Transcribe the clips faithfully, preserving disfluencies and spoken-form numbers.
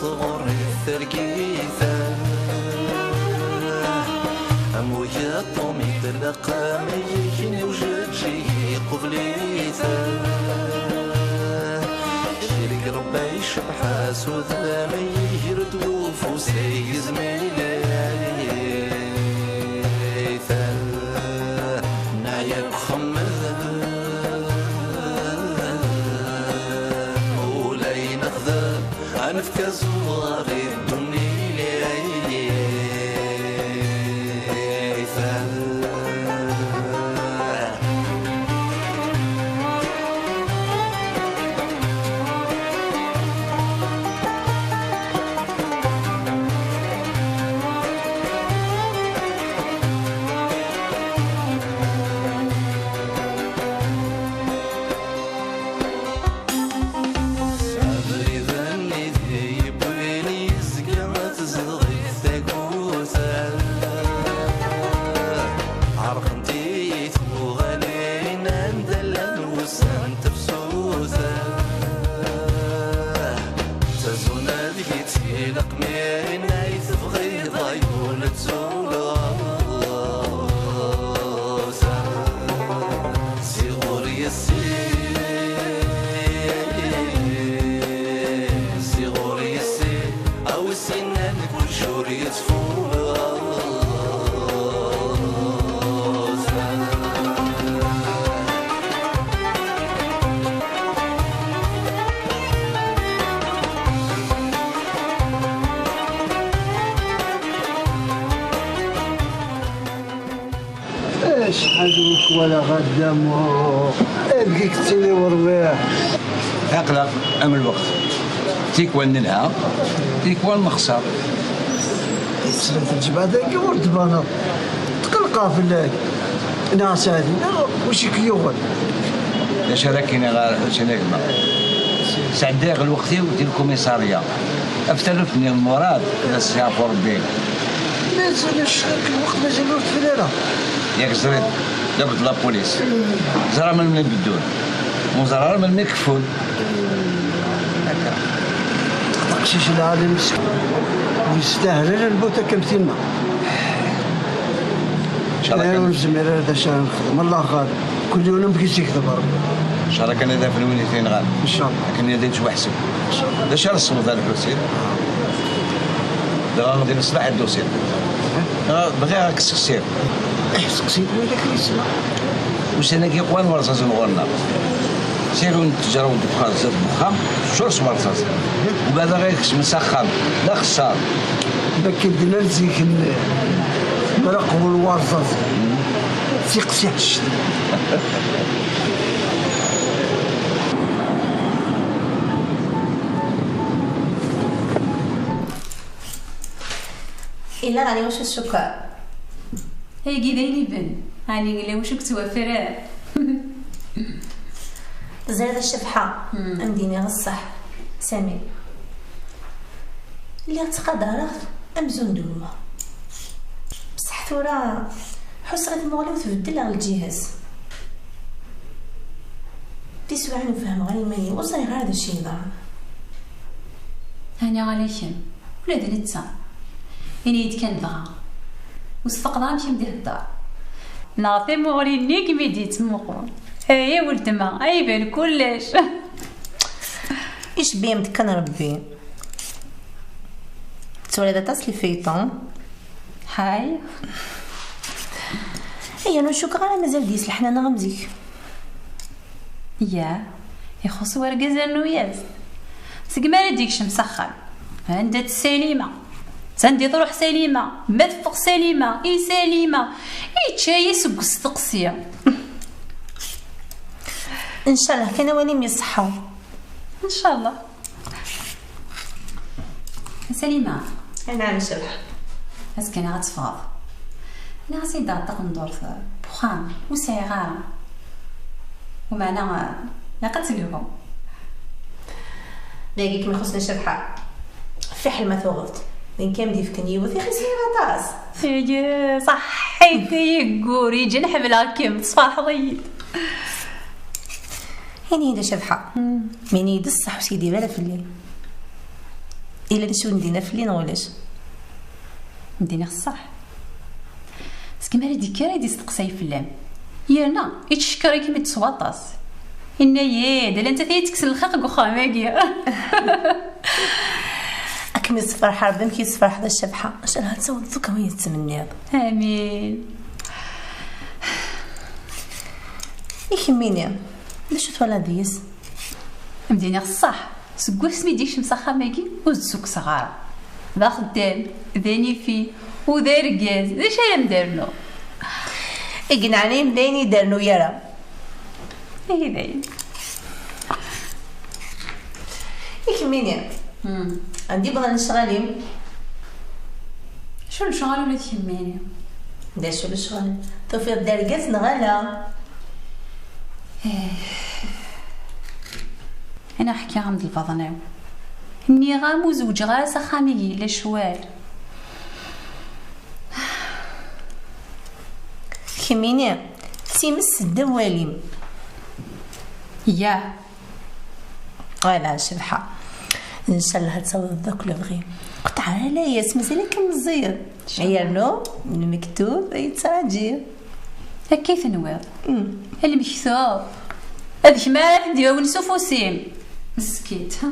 Ɣur-i tergit, am ugeṭṭum itlaq, am yigen ujeǧǧig iqubel-it. Cirig Rebbi icebḥ-as udem, iger-d ufus ay yezmilay. Neɛya deg uxemmem, ula i nexdem, ad nefk azuɣer i ddunit. Abrid-nni d yewwin yezga tezdeɣ-it tagut. Ɛerqent-iyi tuɣalin anda llan wussan tefsut. Ttazun ad git ileqmin ay tebɣiḍ ay ul tzuleḍ. Si ɣur yessi, si ɣur yessi, a wis innan kullec ur yettfuz. Acḥal ur k-walaɣ a Dda Muḥ, deg-k ttili werwiḥ. Aql-aɣ am lweqt, tikwal nelha, tikwal nexṣer. Teslemt lǧemɛa-agi ur d-tbaneḍ, tqelqeɣ fell-ak. Neɣ Saɛid, neɣ wacu i k-yuɣen? D acu ara k-iniɣ a Ḥusin a gma? Sɛeddayeɣ lweqt-iw di lkumiṣarya. Ɣef taluft-nni n Murad, ad as-yeɛfu Rebbi. Mazal acḥal n lweqt mazal ur tefri ara. Yak ẓriɣ, d akked la police. Ẓriɣ melmi i beddun. Ur ẓriɣ ara melmi i keffun. Akka. Aqcic lɛali meskin. Ur yestahel ara lmut akka am tinna. Ur nezmir ara d acu ara nexdem. Allaxer, kul yiwen amek i s-yekteb Rebbi. Ncallah kan ad afen win i t-yenɣan. Ncallah. Akken ad yettwaḥseb. D acu ara tesweḍ a Lḥusin? Dɣa di leṣlaḥ ddusir. Bɣiɣ ad k-sseqsiɣ. Seqsi-t win akken yesma. Ussan-agi qwan warẓaẓen ɣur-neɣ. Sɛiɣ yiwen n ttejra n ddexxan zdat n uxxam, teččur s warẓaẓ. Ugadeɣ ad ikecmen s axxam, d axeṣṣar. Akken d-nnan zik-nni, mi ara qwun warẓaẓen, tiqsiḥ ccet. Illa ɣer yiwet ssukar. Ayagi d ayen iben, ɛni illa wacu yettwafren? Teẓriḍ a Cabḥa, hmm, ad m-d-iniɣ ṣṣeḥ, Sami. Lliɣ ttqadareɣ-t amzun d gma. Bṣeḥ tura ḥusseɣ i tmuɣli-w tbeddel ɣer lǧiha-s. Tiswiɛin ur fehmeɣ ara iman-iw, ur ẓriɣ ara d acu yeḍran. Ɛni ala kemm, ula d netta. Ini-yi-d kan dɣa. Ur tfaqeḍ ara amek i m-d-ihedder? Neɣ tamuɣli-nni i kem-id-yettmuqul? Ay a weltma, ay iban kullec. Icebbi-yam-d kan Rebbi. Tettwaliḍ aṭas les feuilletons? Hay. Ay, ur cukkeɣ ara mazal deg-s leḥnana am zik. Ya, ixuṣ wergaz rnu-yas. Segmi ara d-ikcem s axxam, anda-tt Salima? Sanda i tṛuḥ Salima? Ma teffeɣ Salima? I Salima? Yečča-yi seg usteqsi. Ncallah kan awal-im iṣeḥḥa. Ncallah. Salima. Anɛam Cabḥa. Azekka-nni ad teffɣeḍ. Nniɣ-as i d-aɣeṭṭ taqendurt n wexxam, ur sɛiɣ ara. Umeɛna, ilaq ad telhu. Dagi kem ixuṣṣen a Cabḥa. Fiḥel ma tuɣeḍ-t. D nekk i am-d-yefken yiwet, ixi sɛiɣ aṭas. Ihi, ṣaḥḥit i yeggur, yeǧǧan ḥemmleɣ-kem, tesferḥeḍ-iyi-d. Ini-yi-d a Cabḥa. Hmm. Mini-yi-d ṣṣeḥ ur s-yedib ara fell-i. Ila d acu n dina fell-i neɣ ulac? Medden-iɣ ṣṣeḥ. Seg mi ara d-yekker ay d-isteqsay fell-am. Yerna, yettcekker-ikem-id s waṭas. Inna-yi-d, ala nettat i yi-d-tekksen lxiq deg uxxam-agi. Ad kem-yessefreḥ Rebbi, amek yessefreḥ d Cabḥa. Ncallah ad tawḍeḍ akk ayen tettmenniḍ. Amin. I kemmini, d acu twalaḍ deg-s? Medden-iɣ ṣṣeḥ. Seg wasmi i d-yekcem s axxam-agi, ur d-ssukkseɣ ara. D axeddam, d anifi, u d argaz. D acu ara m-d-rnuɣ? I yenɛen d ayen i d-rnu yara. Ihi d ayen. I kemmini? Hmm. Anda i bḍan lecɣal-im? Acu n lecɣal ula d kemmini? D acu lecɣal? Tufiḍ-d argaz neɣ ala? Eh. Ana ḥkiɣ-am-d lbaḍna-w. Nniɣ-am ur zewǧeɣ ara s axxam-agi yella ccwal. Kemmini, d times seddaw walim. Yah. Wala, Cabḥa. Ncallah ad tawḍeḍ akk lebɣi. Qeṭɛen ala yas, mazal akken meẓẓiyeḍ. Ncallah. Yernu, lmektub yettṛaǧi. Akka i tenwiḍ? Mm. Lmektub? Ad kemm ara t-id-yawin s ufus-im. Meskint, ha?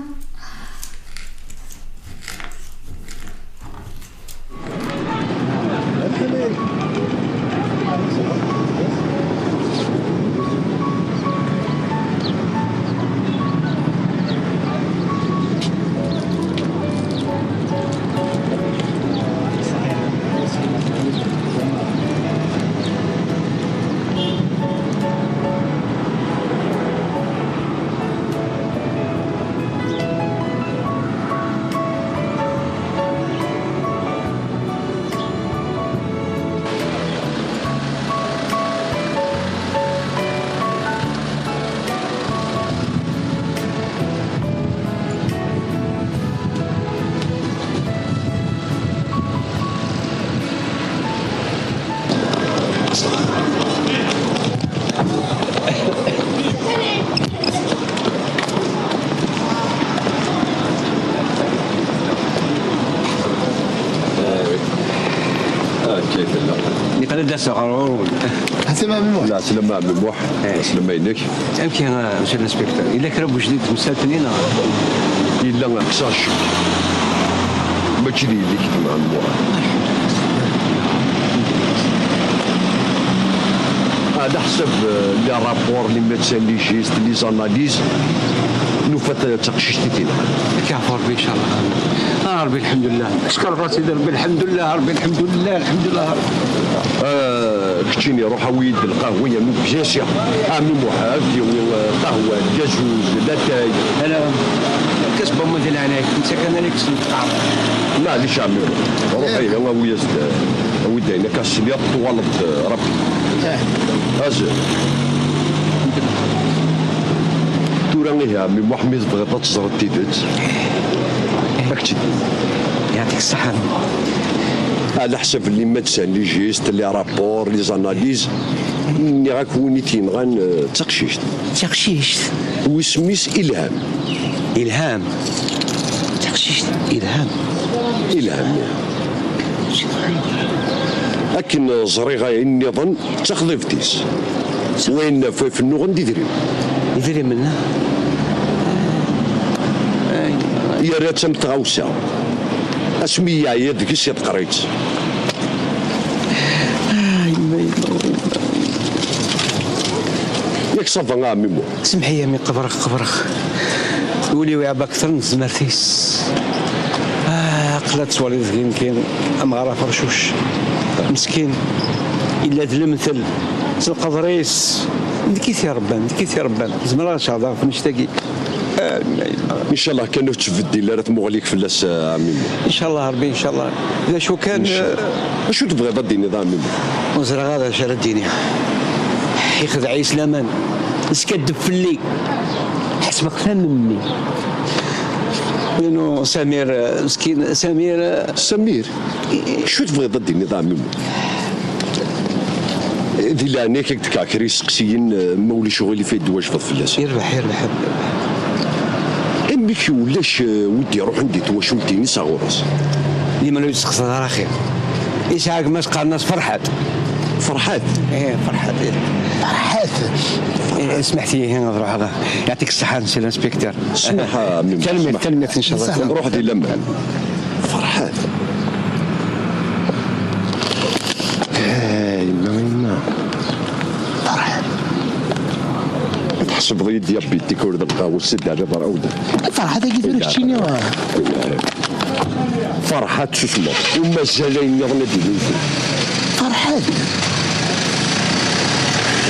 Akka i tella. Nekk ad d-aseɣ ɣer ɣur-wen. Ḥasan Ɛemmi Muḥ. Lɛeslama a Ɛemmi Muḥ. Eh. Lɛeslama-inek. Amek, a monsieur l'inspecteur? Yella kra n wejdid deg temsalt-nni, neɣ? Yella, kkseɣ ccek. Mačči d yelli-k, a Ɛemmi Muḥ. Ɛla ḥsab, euh, les rapports, les médecins légistes, les analyses, nufa-d d taqcict i t-ilaqen. Ad k-yeɛfu Rebbi, ncallah. A Rebbi, lḥemdullah. Ckeṛ ɣas Sidi Rebbi, lḥemdullah, Rebbi, lḥemdullah, lḥemdullah. Ah, keččini, ruḥ awi-yi-d lqahwa yernu bien sûr. A Ɛemmi Muḥ, ad k-yawi, eh, qahwa, lgazuz, latay. Ala, kas n waman di leɛnaya-k, netta kan ara yekksen lqahwa. Maɛlic a Ɛemmi Muḥ, ruḥ ihi awi-yas-d, eh, awi-d ayen akka tesliḍ, twalaḍ-d, eh, Rebbi. Eh. Azul. Tura ihi a Ɛemmi Muḥ, mi tebɣiḍ ad teẓreḍ tidet, ad k-tt-id. Yeɛṭik ṣṣeḥḥa. Ɛla ḥsab n les médecins légistes, les rapports, les analyses, nniɣ-ak win i t-yenɣan, eh, d taqcict. D taqcict. Wisem-is Ilham. Ilham. D taqcict Ilham. Ilham. Akken ẓriɣ ayen nniḍen, d taxḍibt-is. Wayen ɣef i fennuɣen d idrimen. Idrimen, ah? Ay. Yerra-tt am tɣawsa. Asmi yeɛya deg-s, yeḍqer-itt. Ay, ma yella. Yak ça va, a Ɛemmi Muḥ? Semmeḥ-iyi a mmi, qebreɣ, qebreɣ. Ul-iw iɛebba akter n tezmert-is. Ah, aql-a tettwaliḍ deg-i nekki amɣar afercuc. Meskin. Yella d lemtel. S lqedr-is. D nekk i t-irebban, d nekk i t-irebban. Zemreɣ ad ceɛḍeɣ ɣef annect-agi. Ah, ma yella. Ncallah kan ur tettbeddil ara tmuɣli-k fell-as, a Ɛemmi Muḥ. Ncallah Rebbi, ncallah. D acu kan, ncallah. Eh, acu tebɣiḍ ad d-tiniḍ a Ɛemmi Muḥ? Ur ẓriɣ ara acu ara d-iniɣ. Ixdeɛ-iyi s laman. Yeskaddeb fell-i. Ḥesbeɣ-t am mmi. Inu Samir, eh, meskin, Samir, eh, Samir? Acu tebɣiḍ ad d-tiniḍ a Ɛemmi Muḥ? Di leɛnaya-k, ad k-d-fkeɣ kra iseqsiyen, eh, ma ulac uɣilif, ad d-twajbeḍ fell-asen. Yerbeḥ, yerbeḥ. Qqim Ulac, eh, wi d-iruḥen di twacult-ines ɣur-s. Limer ur yesteqsaḍ ara axir. Yesɛa gma-s qqaren-as Ferḥat. Ferḥat? Eh, Ferḥat, eh. Ferḥat. Eh, smeḥt-iyi, ad ruḥeɣ. Yeɛṭik ṣṣeḥḥa, monsieur l'inspecteur. Smeḥ, a mmi. Tanemmirt, smeḥ. Tanemmirt, inchallah. Ruḥ di laman. Ferḥat. Eh, yemma, yemma. Ferḥat. Tḥesbeḍ-iyi diabétique ur d lqahwa, ssid ɛli ḍraud. Ferḥat, agi tura keččini. Ferḥat, susmeḍ. U mazal ayen nniḍen ad d-yili. Ferḥat.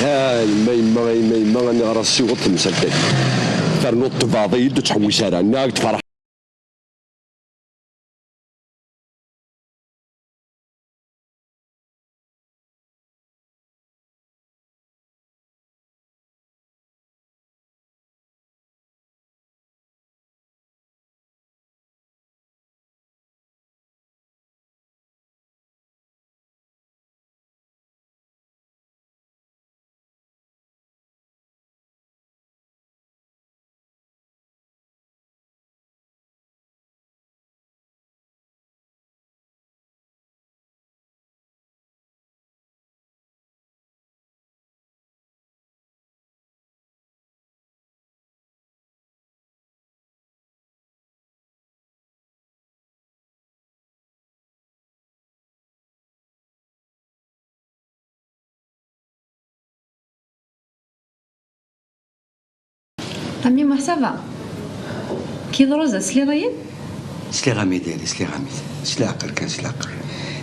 Ah, yemma, yemma, yemma, yemma, aniɣer as-ssiweḍ temsalt-agi. Ternuḍ tebɛeḍ-iyi-d, ur ttḥewwis ara. Nniɣ-ak-d Ferḥat. Ami Muḥ, ça va? Kid Rosa, tesliḍ-iyi-d? Sliɣ-am-id, Yali, sliɣ-am-id. S leɛqel kan, s leɛqel.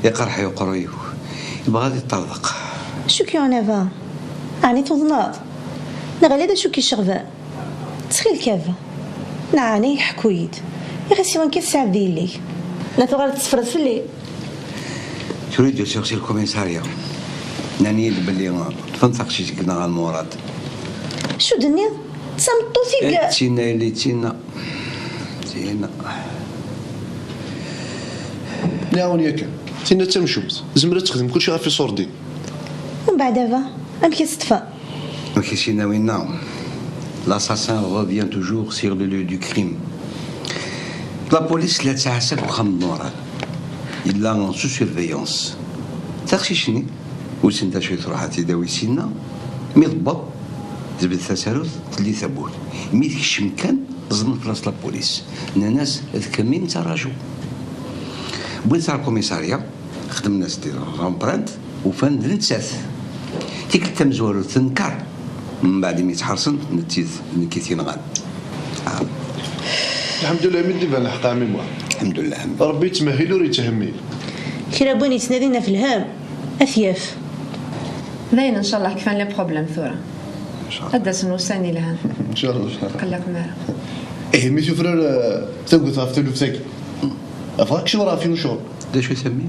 Iqerḥ-iyi uqerruy-iw. Yebɣa ad iṭṭerḍeq. Acu k-yuɣen a Eva? Ɛni tuḍneḍ? Neɣ ala d acu k-iceɣben? Ttxil-k a Eva. Neɛni ḥku-yi-d. Iɣisiwen kan tesɛiḍ di yelli-k. La tuɣaleḍ tessefreḍ fell-i? Tura i d-usiɣ si lkuminsarya. Nnan-iyi-d belli ṭṭfen taqcict-ik neɣ a Lmurad. Acu d-tenniḍ? D tameṭṭut i d... Eh, d tinna yelli, d tinna. D tinna. Nniɣ-awen yakan, tinna d tamcumt. Tezmer ad texdem kulci ɣef iṣurdiyen. Umbeɛd a Eva, amek i tt-ṭṭfen? Ok, c'est Nawina. L'assassin revient toujours sur le lieu du crime. La police la tettɛassa deg uxxam n Nora. Yella sous surveillance. Taqcict-nni, ur ssint acu i tṛuḥ ad t-id-tawi syenna. Mi tewweḍ, tbedd tasarut, telli tawwurt. Mi tekcem kan, ẓẓlen fell-as la police. Nnan-as, d kemmi netta raju. Wwin-tt ɣer lkumiṣarya, xedmen-as-d l'empreinte, ufan d nettat. Tikkelt tamezwarut, tenkeṛ. Mbeɛd imi tt-ḥerṣen, nettat, nekk i t-yenɣan. Ah. Lḥemdullah, imi d-iban lḥeqq, a ɛemmi Muḥ. Lḥemdullah. Ṛebbi yettmehhil ur yettḥemmil. Kra n win yettnadin ɣef lhemm, ad t-yaf. Dayen, ncallah, kfan les problèmes tura. Ncallah. Ad d-asen ussan yelhan. Ncallah. Ur tqellqem ara. Ihi, mi tufrar, eh, tagut ɣef taluft-agi, bɣiɣ ad k-cewreɣ ɣef yiwen ccɣel. D acu-t a mmi?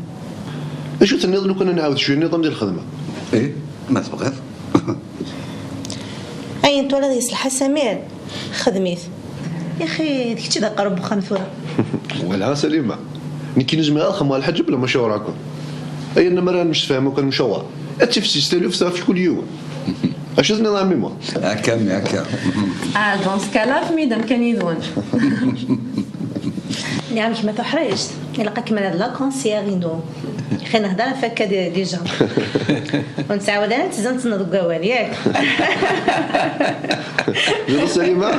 Acu tenniḍ lukan ad nɛawed cwiya nniḍen di lxedma? Ih, ma tebɣiḍ. Ayen twalaḍ yeṣleḥ a Samir, xdem-it. Yaxi, d kečč i d aqerrub n uxxam tura. Wala a Salima, nekkini zemreɣ ad xedmeɣ lḥaǧa bla ma cawreɣ-ken. Ayen ma ara nemsefham akk ad nemcawar, ad tifsi s taluft ɣef kul yiwen. Acu tenniḍ a ɛemmi Muḥ? Akka, mmi, akka. Ah, dans ce cas-là, afem-iyi-d amkan yid-wen. Nniɣ-am kemm a tuḥrict, ilaq ad kemmleḍ la conseillère-inu. Xi nehder ɣef akka di-, déjà. Ur nettɛawad ara nettezzi nettneḍ deg wawal, yak? Di Salima,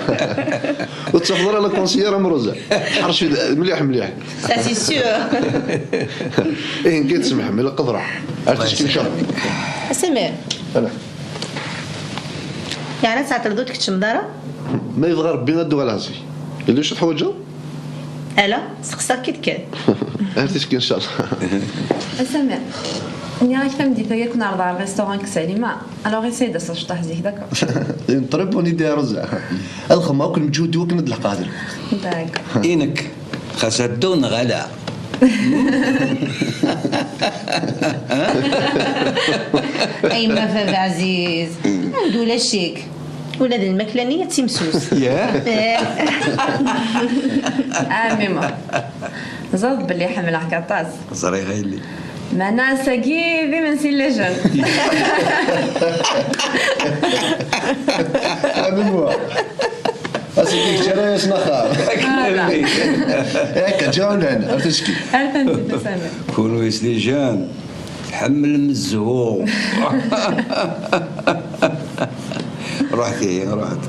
ur tettafeḍ ara la conseillère am Rosa. Tḥerrec mliḥ, mliḥ. Ça, c'est sûr. Ihi, nekk ad tsemḥem, ilaq ad ruḥeɣ. Ar ticki, ncallah. A Samir. Ala. Yeɛni ad tɛeṭṭleḍ ur tkeččmeḍ ara? Ma yebɣa Rebbi ad d-uɣaleɣ zik. Yella wacu teḥwaǧeḍ? Ala, steqsaɣ-k-id kan. Ar ticki, ncallah. A Samir, nniɣ-ak tameddit-agi ad ken-ɛerḍeɣ ɣer restaurant deg Salima. Alors, essaye d-as acṭuḥ zik, d'accord? Une très bonne idée a Rosa. Ad xedmeɣ akk lmeǧhud i wakken ad d-leḥqeɣ d lweqt. D'accord. I nekk, xas ad dduɣ neɣ ala? A yemma baba ɛziz, anda ulac-ik? Ula d lmakla-nni ad timsus. Yah? Eh. A mmi Muḥ, teẓriḍ belli ḥemmleɣ-k aṭas. Ẓriɣ a yelli. Meɛna ass-agi d imensi n lejn. A mmi Muḥ. Ass-agi kečč ara yasen axxam. Akka, ǧǧiɣ-awen lehna, ar ticki. Ar tameddit, a Sami. Kunwi s les jeunes, tḥemmlem zzhu. Ruḥet ihi, ruḥet.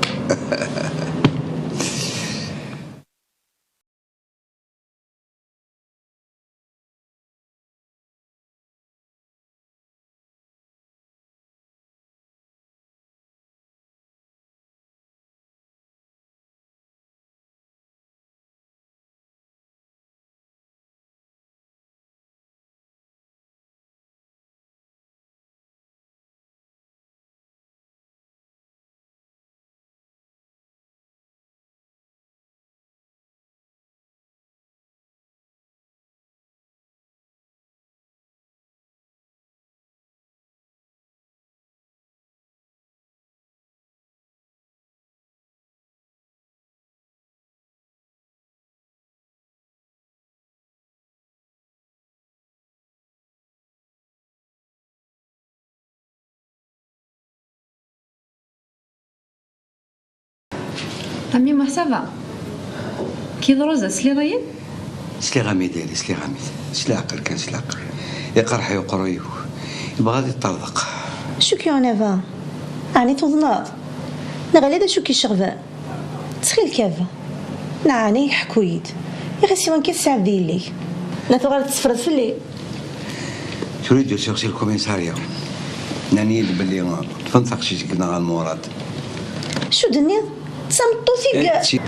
Ami Muḥ, ça va? Kid Rosa, tesliḍ-iyi-d? Sliɣ-am-id, sliɣ-am-id. S leɛqel kan, s leɛqel. Iqerḥ-iyi uqerruy-iw. Yebɣa ad iṭṭerḍeq. Acu k-yuɣen a Eva? Ɛni tuḍneḍ? Neɣ ala d acu k-iceɣben? Ttxil-k a Eva. Neɛni, ḥku-yi-d. Iɣisiwen kan tesɛiḍ di yelli-k. La tuɣaleḍ tessefreḍ fell-i. Tura i d-usiɣ si lkuminsarya. Nnan-iyi-d belli ṭṭfen taqcict deg Nɣal Murad. Acu d-tenniḍ? D tameṭṭut i y-, eh, d ti-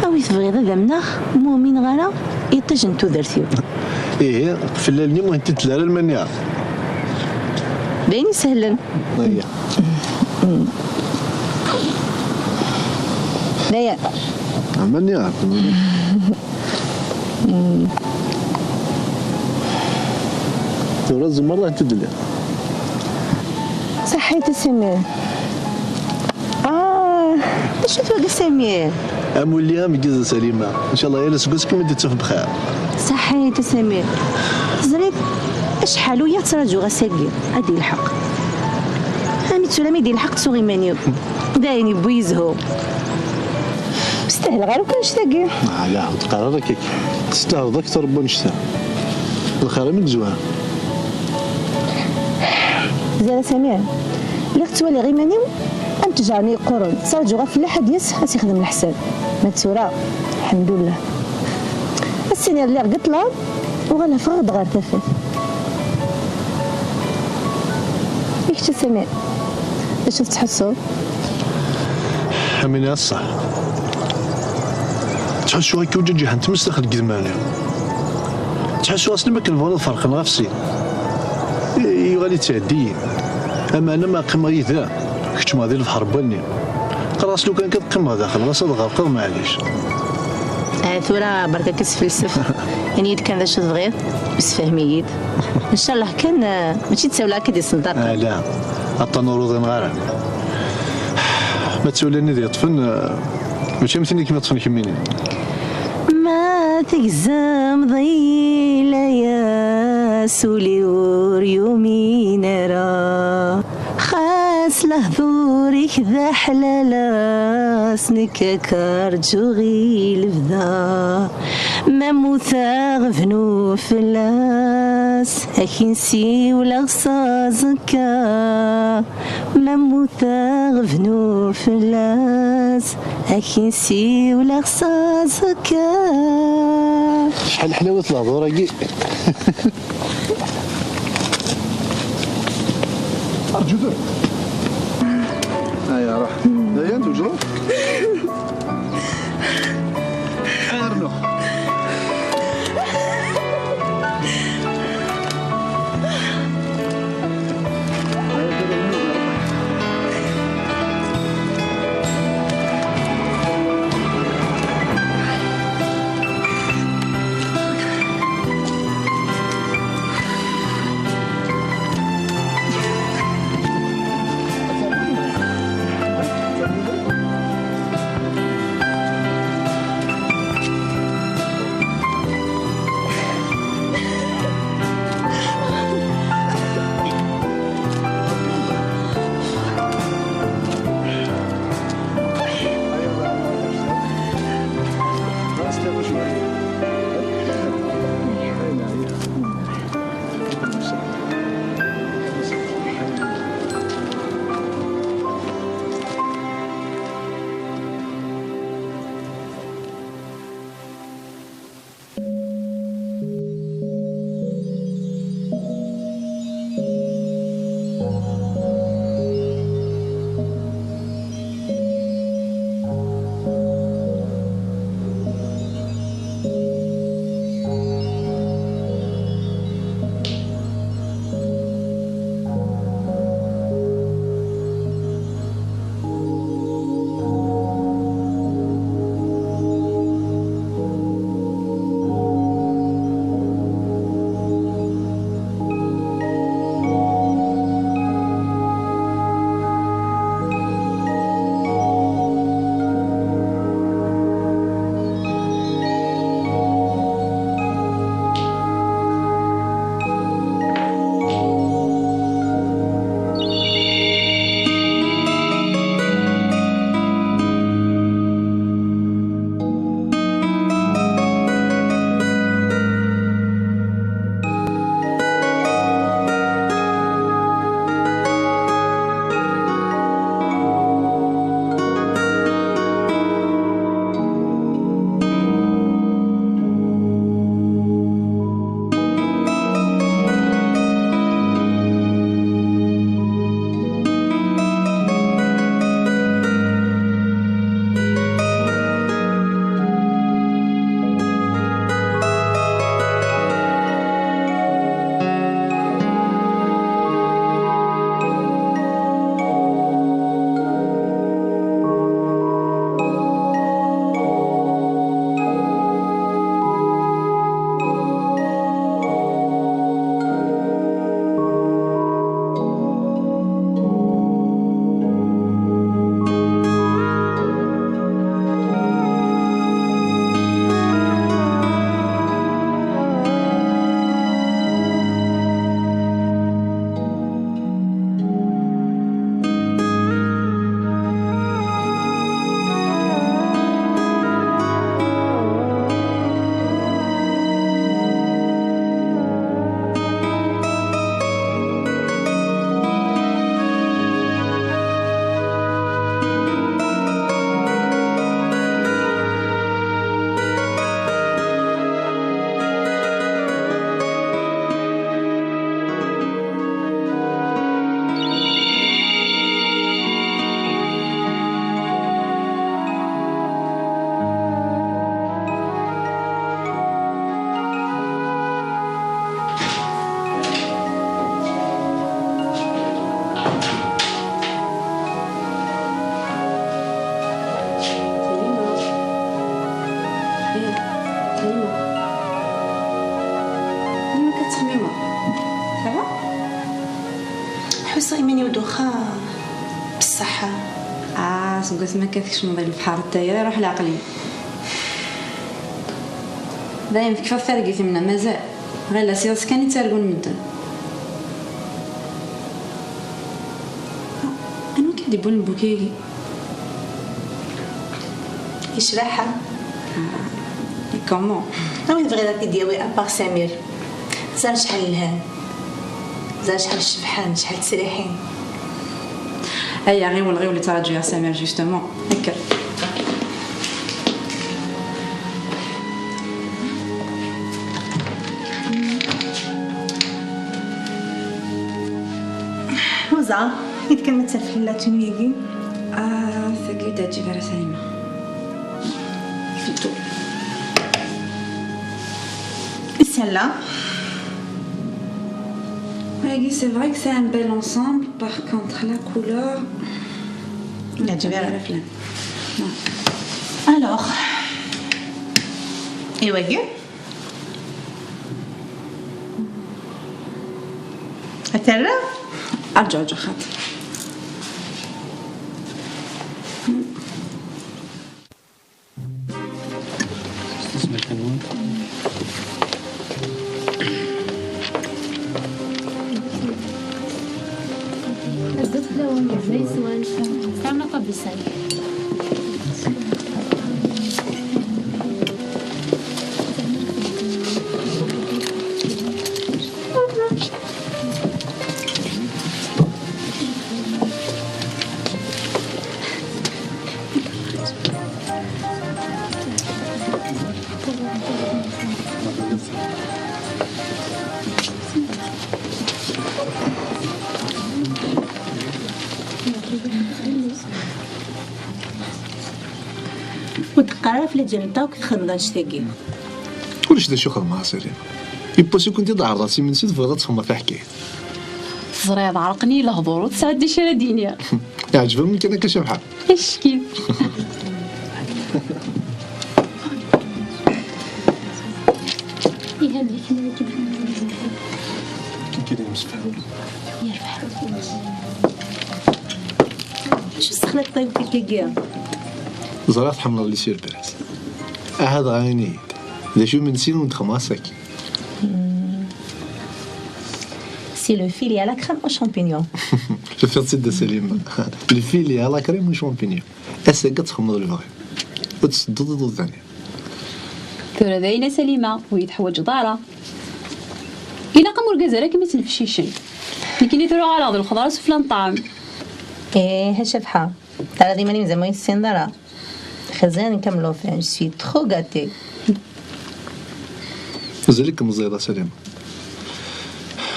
A wi tebɣiḍ ad amneɣ, ma umineɣ ara iṭij n tudert-iw. Ihi, ɣef lal-nni ur tent-id-tella ara lmaniɛa. D ayen isehlen. Aya. D aya. Lmaniɛa. Tura tzemreḍ ad tent-id-telliḍ. Saḥit a Samir. Ah, d acu-t wagi a Samir? Amulli ameggaz a Salima. Ncallah yal aseggas kem-id-ittaf bxir. Saḥit a Samir. Teẓriḍ acḥal uyaɣ ttraǧuɣ ass-agi ad d-yelḥeq. Ami tura mi d-yelḥeq ttuɣ iman-iw. D ayen yewwi yezhu. Ur stahleɣ ara akk annect-agi. Ala, ur teqqar ara akka. Testahleḍ akter n wannect-a. Lxir am i yezwar. Zara Samir, lliɣ ttwaliɣ iman-iw am ttejṛa-nni yeqquren, ttraǧuɣ afellaḥ ad d-yas ad s-ixdem leḥsab. Ma d tura, lḥemdullah. Ad s-iniɣ lliɣ deg ṭṭlam, uɣaleɣ ffɣeɣ-d ɣer tafat. I kečč a Samir, d acu tettḥussuḍ? Amini a ṣṣeḥ. Ttḥussuɣ akka uǧaǧiḥ n tmes daxel n yedmaren-iw. Ttḥussuɣ ass-nni mi akken bɣan ad ferqen ɣef sin. I-, yuɣal yettɛeddi-yi. Ameɛna ma qqimeɣ yid-m, keččmeɣ di lebḥer n wallen-im. Qqareɣ-as lukan kan qqimeɣ daxel, ɣas ad ɣerqeɣ, maɛlic. Ah, tura berka-k asfelsef. Ini-yi-d kan d acu tebɣiḍ, u sefhem-iyi-d. Ncallah kan, eh, mačči d tawla akka i d-isenṭaqen. Ala, aṭṭan ur uḍineɣ ara. Ma d tawla-nni d-yeṭṭfen, eh, mačči am tin i kem-iṭṭfen kemmini. Ma tegzem-d layas, ul-iw ur yumin ara. Xas lehdur-ik d aḥlalas, nekk ad k-rǧuɣ i lebda. Ma mmuteɣ bnu fell-as, ad k-in-siwleɣ s aẓekka. Ma mmuteɣ bnu fell-as, ad k-in-siwleɣ s aẓekka. Acḥal ḥlawet lehdur-agi. Arǧu tura. Aya, ruḥ. Dayen, twejdeḍ? Rnu. Ah, seg wasmi akka tkecmeḍ i lebḥer n tayri, iruḥ leɛqel-im. Dayen tekfiḍ targit-im neɣ mazal? Ɣilas iḍes kan i ttargun medden. Ah, anwa akka d-iwwin lbuka-agi? Icbeḥ, ha? Ah, et comment? Awi tebɣiḍ ad t-id-yawi à part Samir? Ẓer acḥal lhan. Ẓer acḥal cebḥen, acḥal ttserriḥin. Aya, ɣiwel, ɣiwel, ttṛaǧu ya Samir, justement. Kker. Rosa, i tkan ma tafella tunu-agi? Ah, tagi ur d-teɛǧib ara Salima. Fito. Celle-là. Wagi, c'est vrai que c'est un bel ensemble, par contre, la couleur, la différence. Alors, et wagi? Attends là. Arǧu, arǧu, xaṭi. Ur d-qqar ara ɣef leǧal-nteɣ akk txedmeḍ annect-agi. Ulac d acu xedmeɣ a Salim. Yiwwas i kent-id-ɛerḍeɣ s imensi, tebɣiḍ ad txedmeḍ taḥkayt. Teẓriḍ, ɛerqen-iyi lehdur, ur tesɛiḍ d acu ara d-iniɣ. Iɛǧeb-am kan akka Cabḥa? Acki. Acu tessexlaḍ ṭṭayf-ik-agi? Ẓriɣ tḥemmleḍ les surprises. Aha dɣa ini-yi-d, d acu imensi ur d-xedmeɣ ass-agi? C'est le filet à la crème aux champignons. Tufiḍ-tt-id a Salima. Le filet à la crème aux champignons. Ass-agi ad txedmeḍ lebɣi. Ur tettedduḍ iḍudan-im. Tura dayen a Salima, ur yi-teḥwaǧeḍ ara. Ilaq-am urgaz ara kem-ittnefcicen. Nekkini tura uɣaleɣ d lxeḍra sufella n ṭṭɛam. Ih a Cabḥa, terriḍ iman-im zam ur yi-tessineḍ ara. Xezan kamel ufan, je suis trop gâtée. Mazal-ik meẓẓiyeḍ a Salima.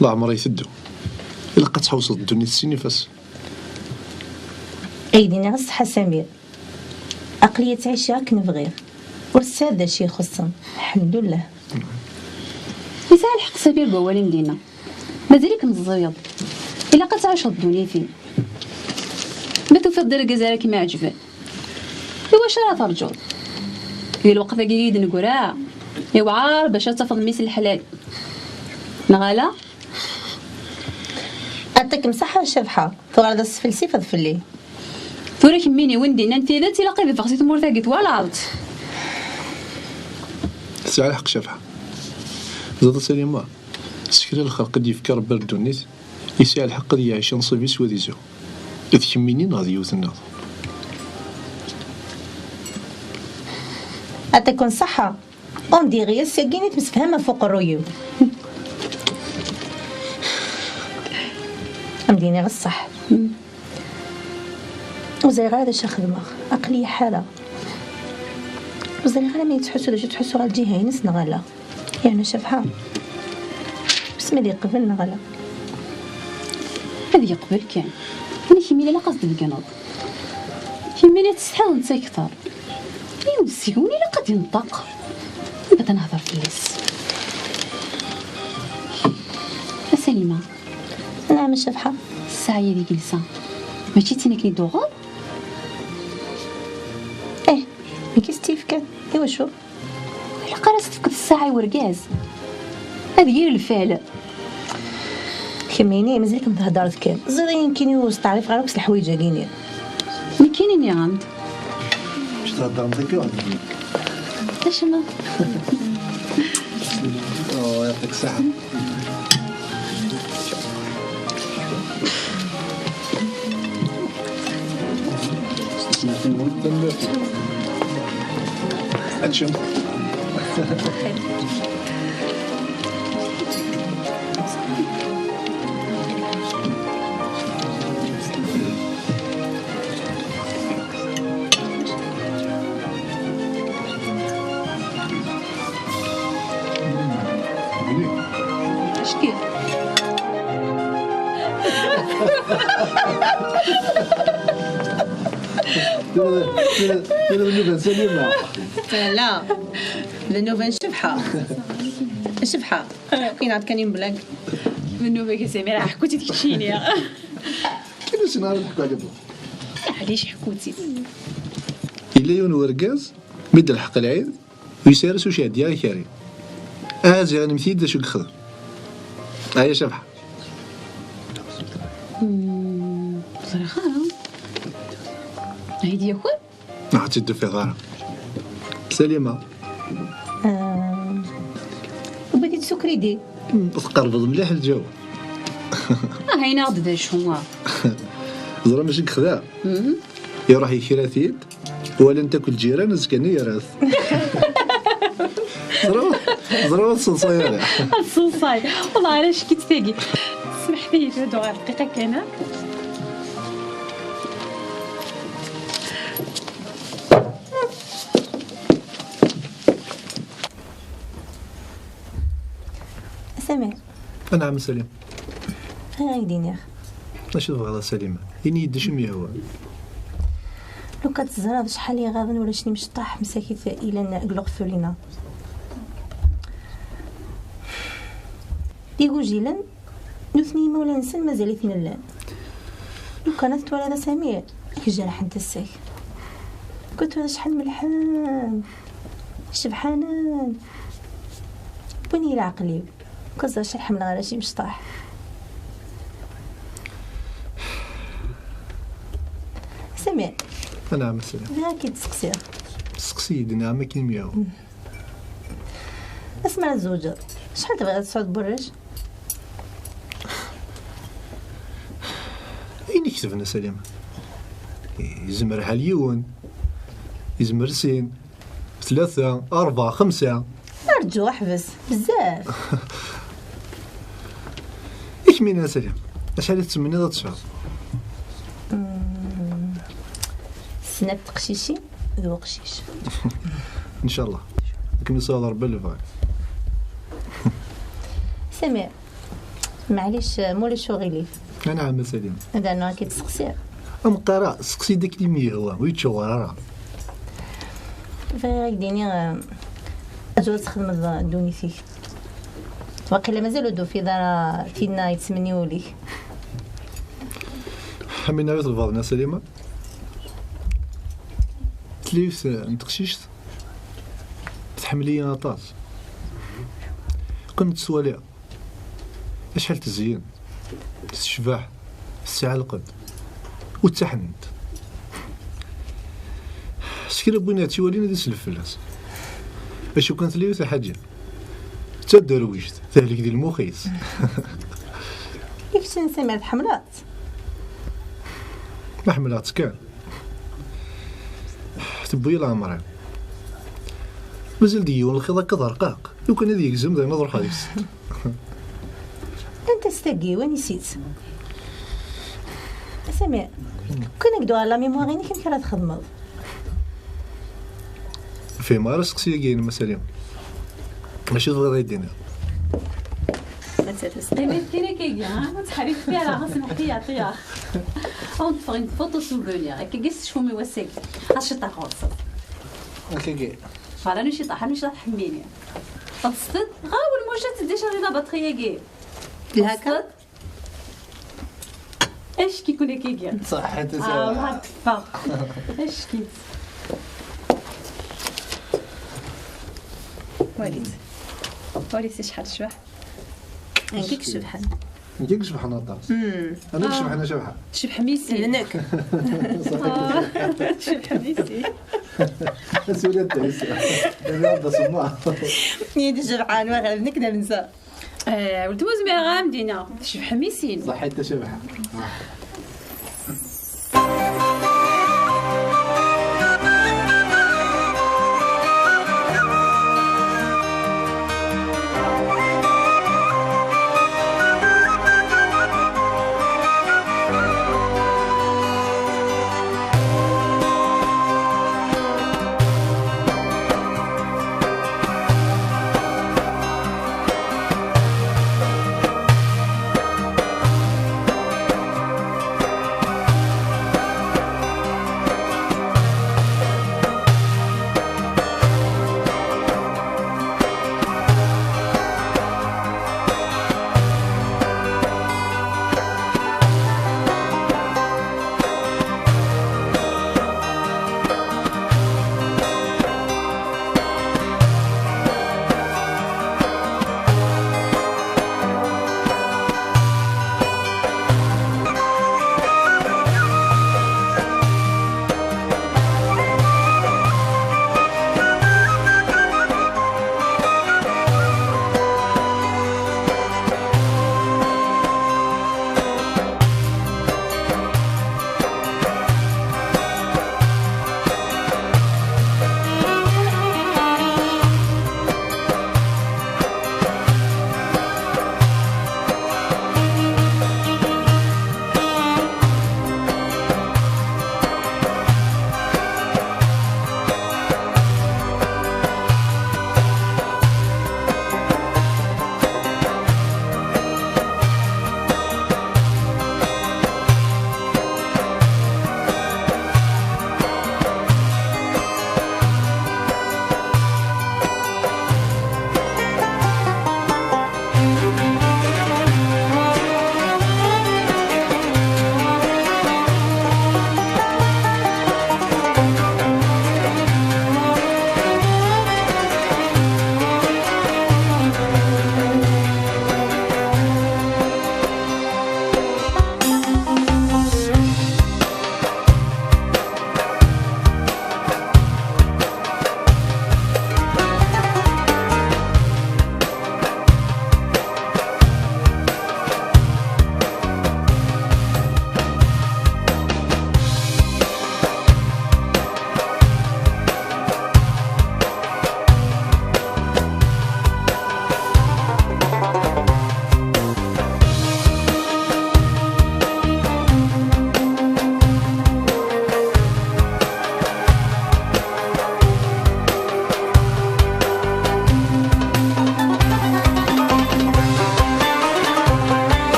Leɛmer iteddu. Ilaq ad tḥewṣeḍ ddunit s sin ifassen. Ay d-iniɣ ṣṣeḥḥa Samir. Aql-iyi ttɛiceɣ akken bɣiɣ. Ur tesɛiḍ d acu ixuṣṣen. Lḥemdullah. Yesɛa lḥeqq Samir deg wawal i m-d-yenna. Mazal-ik meẓẓiyeḍ. Ilaq ad tɛiceḍ ddunit-im. Ma tufiḍ-d argaz ara kem-iɛeǧben, i wacu ara terǧuḍ? Di lweqt-agi i d-neggra, iwɛer bac ad tafeḍ mmi-s n leḥlal. Neɣ ala? Aṭikem ṣaḥḥa a Cabḥa, tuɣaleḍ asfelsif ad fell-i. Tura kemmini win d-innan tidet ilaq ad iffeɣ si tmurt-agi twalaḍ-t. Tesɛa lḥeqq Cabḥa. Ẓeḍ a Salima, s kra lxerq i d-yefka Rebbi ar ddunit, yesɛa lḥeqq ad yeɛic anṣib-is wad izu. D kemmini neɣ d yiwet nniḍen? Aṭikum ṣaḥḥa. On dirait ass-agi i temsefham ɣef uqerruy-iw. Am d-iniɣ ṣṣeḥ. Ur ẓriɣ ara d acu xedmeɣ. Aql-iyi ḥareɣ. Ur ẓriɣ ara ma yettḥussu d acu ttḥussuɣ ɣer lǧiha-ines neɣ ala. Yeɛni Cabḥa, wissen ma ad yeqbel neɣ ala? Ad yeqbel kan. Win kemmini ilaq ad s-d-tbeggneḍ. Kemmini tsetḥiḍ netta akteṛ. Yiwen seg-wen ilaq ad d-inṭeq. Anda ad nehder fell-as? A Salima. Naɛam a Cabḥa. Ssaɛa-ya di gelsa, mačči d tin akken i d-tuɣeḍ? Eh, nekk i s-tt-yefkan. Iwacu? Ilaq ara s-tefkeḍ ssaɛa i urgaz. Ad yir lfal. Kemmini, mazal-ikem theddreḍ kan. Ẓriɣ nekkini ur steɛrifeɣ ara akk s leḥwayeǧ-agi-nni. Nekkini Ini-aɣ-d. Acu theddremt akka? Acemma. Oh, يعطيك الصحة. Ad teččem. Acki. Tella, tella, tella d nnuba n Salima. La, d nnuba n Cebḥa. Cebḥa. Ḥku-yi-d kan une blague. D nnuba-k a Samir, ḥku-tt-id keččini. Kif i s-nɣer ad ḥku ɛli Bla? Ɛli, ḥku-tt-id. Yella yiwen wergaz, mi d-lḥeq lɛid, ur yesɛi ara s ucehdi i kari. Aha ziɣ, inimt-iyi-d d acu i yexdem. Aya Cabḥa. Hmm, ur ẓriɣ ara. Ad yi-d-yaker? Ur tt-id-tufiḍ ara. Salima. Ah, wwiɣ-t-id s ukridi. Hmm, tqerbeḍ mliḥ lǧawab. Ah, ayen-aɣ-d d acu, ah. Ẓra mačči yexda. Mhm. Iruḥ yekra-t-id, walan-t akk lǧiran, azekka-nni yerra-t. Ẓra, ẓra ur tseḍsay ara. Ad tseḍsay. Wallah, ala ccek-itt tagi. Smeḥt-iyi, ad uɣaleɣ dqiqa kan, ha? Samir. Anɛam, Salim. Bɣiɣ ad k-d-iniɣ. Acu tebɣiḍ a Salima? Ini-yi-d acu i m-yehwan. Lukan teẓriḍ acḥal i ɣaḍen warrac n yimecṭaḥ msakit yellan deg leqful-ina. D igujilen, nutni imawlan-nsen mazal-iten llan. Lukan ad twaliḍ a Samir, i k-jerḥen tasa-k. Lukan twaliḍ acḥal mellḥen, cebḥanen. Wwin-iyi leɛqel-iw. Lukan ẓriɣ acḥal ḥemmleɣ arrac imecṭaḥ. Samir. Anɛam a Salim. Bɣiɣ ad k-id-steqsiɣ. Steqsi-yi-d, nɛam, akken i m-yehwa. Asmi ara tzewǧeḍ, acḥal tebɣiḍ ad tesɛuḍ n warrac? Ayen iketben a Salim. Yezmer ḥal yiwen, yezmer sin, tlata, ṛebɛa, xemsa. Rǧu, ḥbes, bezzaf. I kemmini a Salim, acḥal i tettmenniḍ ad tesɛuḍ? Mm, snat teqcicin d uqcic. Ncallah. Ad kem-yesɛuḍ Rebbi lebɣi. Samir, maɛlic, ma ulac uɣilif. Anɛam a Salim. Ad rnuɣ ad k-id-steqsiɣ. Ameqqar-a, steqsi-d akken i m-yehwa, ur yettuɣer ara. Bɣiɣ ad k-d-iniɣ, eh, acu ad txedmeḍ ddunit-ik. Waqila mazal ur d-tufiḍ ara tinna yettmenni wul-ik. Ḥemmina i tebɣaḍ a Salima? Tella yiwet n teqcict tḥemmel-iyi aṭas. Kul mi tt-ttwaliɣ, acḥal tezyen, tecbeḥ, tesɛa lqedd, u d taḥnint. S kra n win ad tt-iwalin ad islef fell-as. Acu kan tella yiwet lḥaǧa, d taderwict, tehlek di lmux-is. I kečč a Samir, tḥemmleḍ-tt? Ma ḥemmleɣ-tt kan. Tewwi-yi leɛmer-iw. Mazal deg yiwen lxiḍ akka d arqaq. Lukan ad yegzem, dayen ad ruḥeɣ deg-s. Anta-tt tagi, wanis-itt? A Samir, kan ad k-d-uɣal la mémoire-inek, amek ara txedmeḍ? Fehmeɣ ara asteqsi-agi-inem a Salim. Acu tebɣiḍ ad yi-d-tiniḍ? Qqimet kan akkagi, ha? Ur ttḥerrikit ara, ɣas mḥti yeɛṭi-yaɣ. Ad ṭṭfeɣ une photo souvenir. Akkagi s tecfum i wass-agi. Ad ciṭaḥ ɣur-s. Akkagi. Voilà, nu ciṭaḥ, nu ciṭaḥ tḥemmini. Teṭṭseḍ? Ɣawel, muca teddic ɣer la batterie-agi. Lhaka? Teṭṭseḍ? Acki-ken akkagi. Ṣaḥḥit a Salim. Ah, ma teffeɣ. Acki-tt. Walit. Walit acḥal tecbeḥ. Nekk i icebḥen. Nekk i icebḥen aṭas. Ana i icebḥen a Cabḥa. Tcebḥem i sin. Nekk. Tcebḥem i sin. Asula d tɛisa. Ini d asemmaḍ. Ini-d icebḥen, wa ɣer nekk d amsa. Weltma ur zmireɣ ara am-d-iniɣ tcebḥem i sin. Ṣaḥit a Cabḥa.